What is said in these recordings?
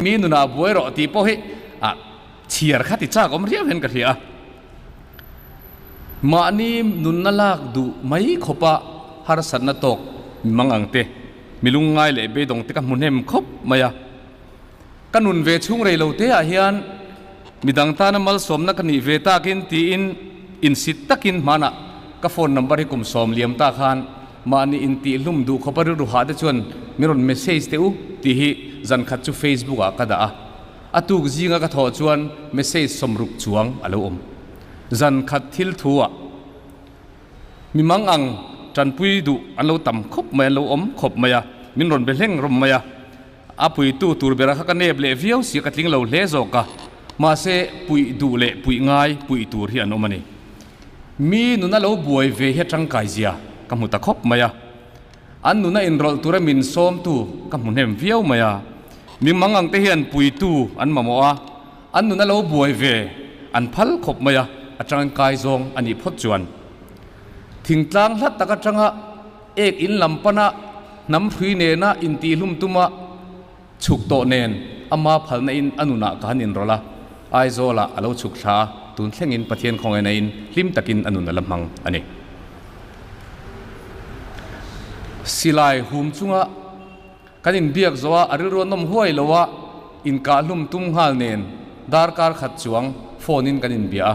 Mi nunah buai rawh tih pawh hi a chhiar kha ti chak awm riau hian ka hria a. Mahni nunna lak duh mai khawpa harsatna tawk mi mang ang te, mi lungngai leh beidawng te ka hmu hnem khawp mai a. Ka nun ve chhung rei lo te ah hian midang tana malsawmna ka nih ve takin tiin insit takin hmanah ka phone number hi kum sawm liam ta khan mahni intihhlum duh khawpa rilru hah te chuan min rawn message teh u tih hi zan khat chu Facebook ah ka dah a. A tuk zinga ka thawh chuan message sawmruk chuang a lo awm. Zan khat thil thu ah Mi mang ang tanpui duh an lo tam khawp mai, an lo awm khawp mai a, min rawn be hleng rawm mai a. A puitu tur bera kha ka nep leh viau si a, ka tling lo hle zawk a. Mahse, puih duh leh puih ngai puih tur hi an awm a ni. Mi nuna lo buai ve hi a tangkai zia ka hmu ta khawp mai a. An nuna inrawlh tura min sawmtu ka hmu hnem viau mai a. Mi mang ang te hian puitu an mamawh a, an nuna lo buai ve an phal khawp mai a, a tangkai zawng a nih phawt chuan. Thingtlang hlat tak atanga ek in lam pana hnam hrui nena intihlum tuma chhuk tawh nen ama phalna in a nunah ka han inrawlh a, Aizawlah a lo chhuk thla a, tun thlengin Pathian khawngaihna in hlim takin a nun a la hmang a ni. Silai hum chunga kan inbiak zawh a, a rilru a nawm huai lo a, inkahlum tum nghal nen darkar khat chuang phone in kan inbia a.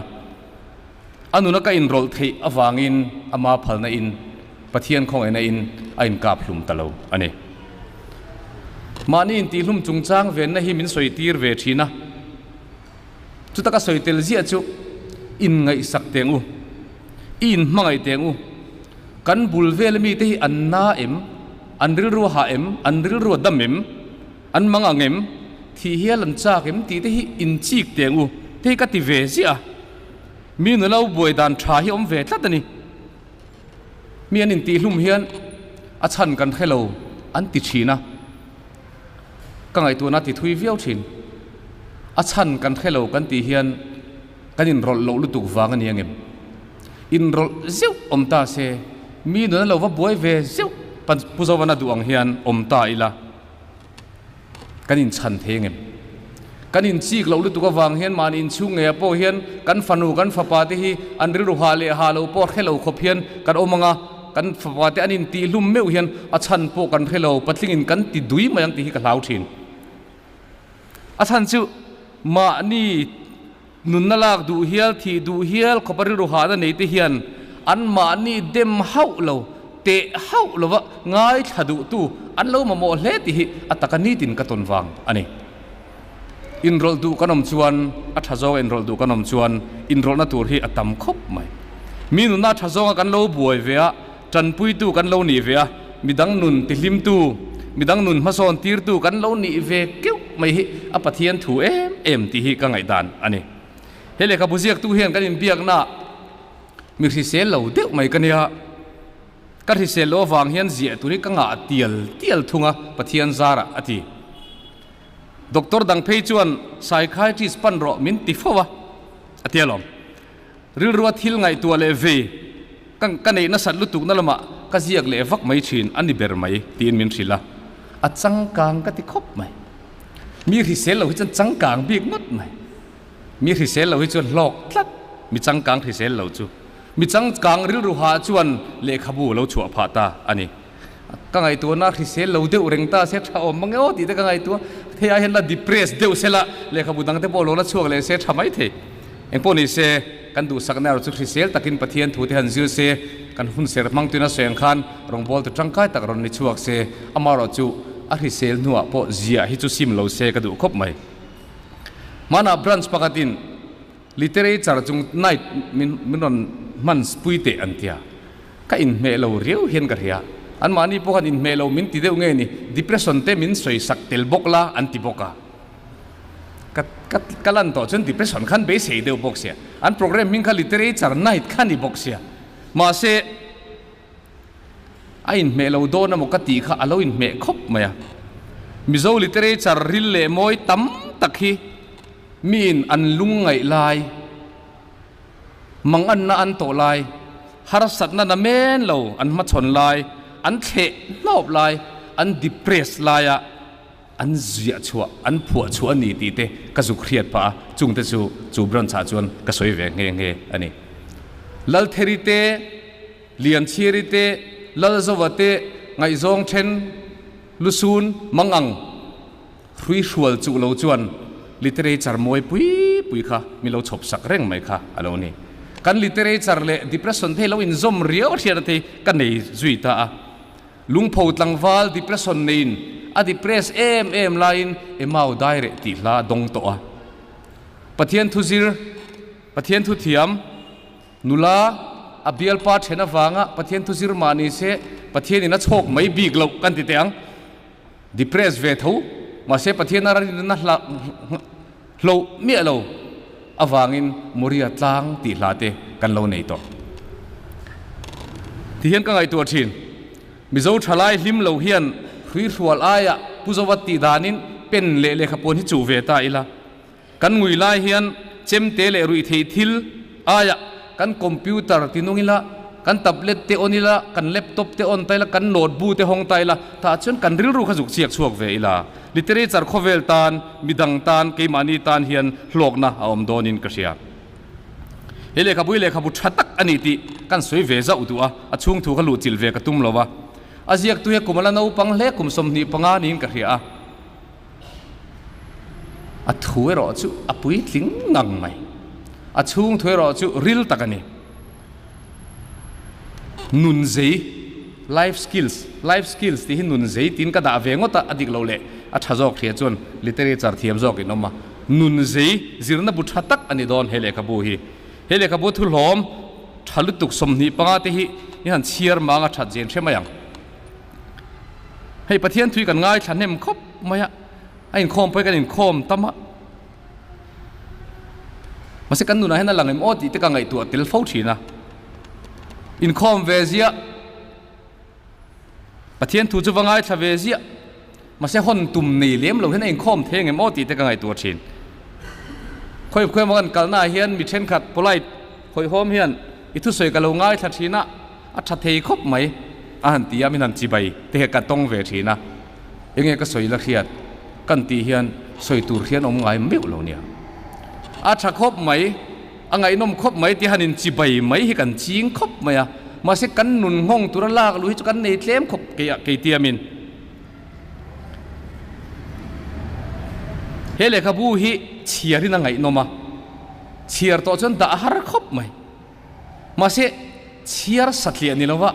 A nuna ka inrawlh theih avangin ama phalna in Pathian khawngaihna in a inkap hlum ta lo a ni. Mahni intihhlum chungchang venna hi min sawi tir ve thin a, chuta ka sawi tel ziah chu inngaihsak teng u, i inhmangaih teng u, kan bul vel mite hi an na em, an rilru a hah em, an rilru a dam em, an mang ang em, thih hial an chak em tih te hi inchik teng u, te hi ka ti ve ziah a. Mi nula buai dan tha hi awm ve tlat a ni. Mi an intihlum hian a chhan kan hre lo an ti thin a, ka ngaihtuahna ti thui viau thin. A chhan kan hre lo kan tih hian kan inrawlh loh lutuk vang a ni angem? Inrawlh zeuh awm ta se, mi nuna lo va buai ve zeuh Pu Zovana duh ang hian awm ta ila. Kan inchhan thei angem? Kan inchik loh lutuk avang hian mahni inchhung ngeiah pawh hian kan fanu, kan fapa te hi an rilru hah leh hah lo pawh hre lo khawp hian kan awm ang a, kan fapa te an intihhlum meuh hian a chhan pawh kan hre lo, patlingin kan ti dui mai ang tih hi ka hlau thin. A chhan chu mahni nunna lak duh hial, thih duh hial khawpa rilru hahna nei te hian an mahni dem hauh lo, teh hauh lova ngaithla duhtu an lo mamawh hle tih hi a taka nitin ka tawn vang a ni. Inrawlh duh kan awm chuan, a tha zawnga inrawlh duh kan awm chuan inrawlhna tur hi a tam khawp mai. Mi nunna a tha zawnga kan lo buai ve a, Tanpuitu kan lo nih ve a, midang nun tihlimtu, midang nun hmasawn tirtu kan lo nih ve keuh mai hi a Pathian thu em em tih hi ka ngaihdan a ni. He lehkhabu ziaktu hian kan inbiaknaah mi hrisel lo deuh mai ka nia, ka hrisel loh avang hian ziah tur hi ka ngah tial tial thung a, Pathian zarah a ti. Doctor dang phei chuan psychiatrist pan rawh min ti fo a, a ti alawm. Rilrua thil ngaihtuah leh vei ka ka neih nasat lutukna lamah ka ziak leh vak mai thin a ni ber mai tiin min hrilh a, a changkang ka ti khawp mai. Mi hrisel lo hi chuan changkang bik ngawt mai. Mi hrisel lo hi chuan hlawk tlat, mi changkang hrisel lo chu. Mi changkang rilru hah chuan lehkhabu lo chhuah phah ta a ni. Ka ngaihtuahna hrisel lo deuh reng ta se tha awm mang e aw tih te ka ngaihtuah. Hei ai hian la depress deuh se la, lehkhabu dang te pawh lo la chhuak leh se tha mai thei. Engpawh ni se, kan duhsakna erawh chu hrisel takin Pathian thu te han zir se, kan hun ser hmang tuina sawi ang khan rawngbawltu tangkai tak rawn ni chhuak se, amaherawh chu a hrisel hnuah pawh ziah hi chu sim lo se ka duh khawp mai. Hmanah branch pakhatin Literature chung night min min rawn hman pui teh an tia. Ka inhmeh lo riau hian ka hria. Anmahni pawh khan inhmeh lo min ti deuh nge ni, depression te min sawi sak tel bawk la an ti bawk a. Ka ka ka lan tawh chuan depression khan beisei deuh bawk sia. An program hming kha literature night kha ni bawk sia. Mahse a inhmeh lo dawn emaw ka tih kha a lo inhmeh khawp mai a. Mizo literature ril leh mawi tam tak hi Miin an lungngaih lai, manganna an tawh lai, harsatna na men lo an hmachhawn lai, an thleh hnawp lai, an depress laia an ziah chhuah, an phuah chhuah a ni tih te ka zuk hriat phah a, chungte chu chu branch ah chuan ka sawi ve nghe nghe a ni. Laltheri te, Lianchhiari te, Lalzova te ngaihzawng then lusun mang ang hrui hrual chuh lo chuan literature mawi pui pui kha mi lo chhawp sak reng mai kha a lo ni. Kan literature leh depression te hi lo inzawm riau a hriatna te hi ka nei zui ta a. Lungpho tlangval depression neiin a depress em em laiin Emau dai reh tih hla a dawng tawh a. Pathian thu zir, Pathian thu thiam, nula a bialpa then avanga Pathian thu zir mah ni se Pathianin a chhawk mai bik loh kan ti teh ang. Depress ve tho mahse Pathian a rinna hla hloh miah lo avangin Moria tlang tih hla te kan lo nei tawh. Ti hian ka ngaihtuah thin. Mizo thalai hlim lo hian hrui hrual aia Pu Zova tih danin pen leh lehkha puan hi chuh ve ta ila. Kan ngui lai hian chemte leh ruih theih thil aia kan computer ti nung ila, kan tablet te on ila, kan laptop te on ta ila, kan notebook te hawng ta ila, tah chuan kan rilru kha zuk chiak chhuak ve ila. Literature khawvel tan, midang tan, keimahni tan hian hlawkna a awm dawnin ka hria. He lehkhabu hi lehkhabu tha tak a ni tih kan sawi ve zauh duh a, a chhung thu kha luhchilh ve ka tum lo a. A ziaktu hi kum a la naupang hle, kum 25 niin ka hria a. A thu erawh chu a puitling ngang mai. A chhung thu erawh chu ril tak a ni. Nun zei, life skills, life skills tih hi nun zei tiin ka dah ve ngawt a, a dik loh leh a tha zawk hria chuan literature thiam zawk in awm a. Nun zei zirna bu tha tak a ni dawn he lehkhabu hi. He lehkhabu thu hlawm tha lutuk 25 te hi i han chhiar mang a that zen hre mai ang. Hei Pathian thui kan ngaithla hnem khawp mai a, a inkhawm pawh hi kan inkhawm tam a. Mahse kan nunah hian a lang em aw tih te ka ngaihtuah tel fo thin a. Inkhawm ve ziah, Pathian thu chu va ngaithla ve ziah, mahse hawn tum nei lem lo hian a inkhawm thei ang em aw tih te ka ngaihtuah thin. Khawi khawi emaw kan kalnaah hian mi thenkhat polite hawihhawm hian i thusawi ka lo ngaithla thin a, a tha thei khawp mai a han ti a, min han chibai te hi ka tawng ve thin a, enge ka sawi la hriat kan tih hian sawi tur hian awm ngai meuh lo nia. A tha khawp mai, a ngaihnawm khawp mai tih han in chibai mai hi kan ching khawp mai a, mahse kan nun nghawng tura lak luh hi chu kan nei tlem khawp kei ah kei tiamin. He lehkhabu hi chhiarin a ngaihnawm a, chhiar tawh chuan dah a har khawp mai. Mahse, chhiar satliah ni lova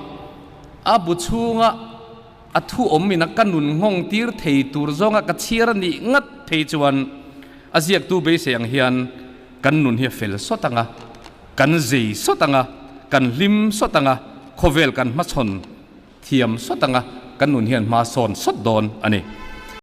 a bu chhunga a thu awmin a ka nun nghawng tir thei tur zawnga ka chhiar a nih ngat phei chuan a ziaktu beisei ang hian kan nun hi a fel sawt ang a, kan zei sawt ang a, kan hlim sawt ang a, khawvel kan hmachhawn thiam sawt ang a, kan nun hian hma sawn sawt dawn a ni.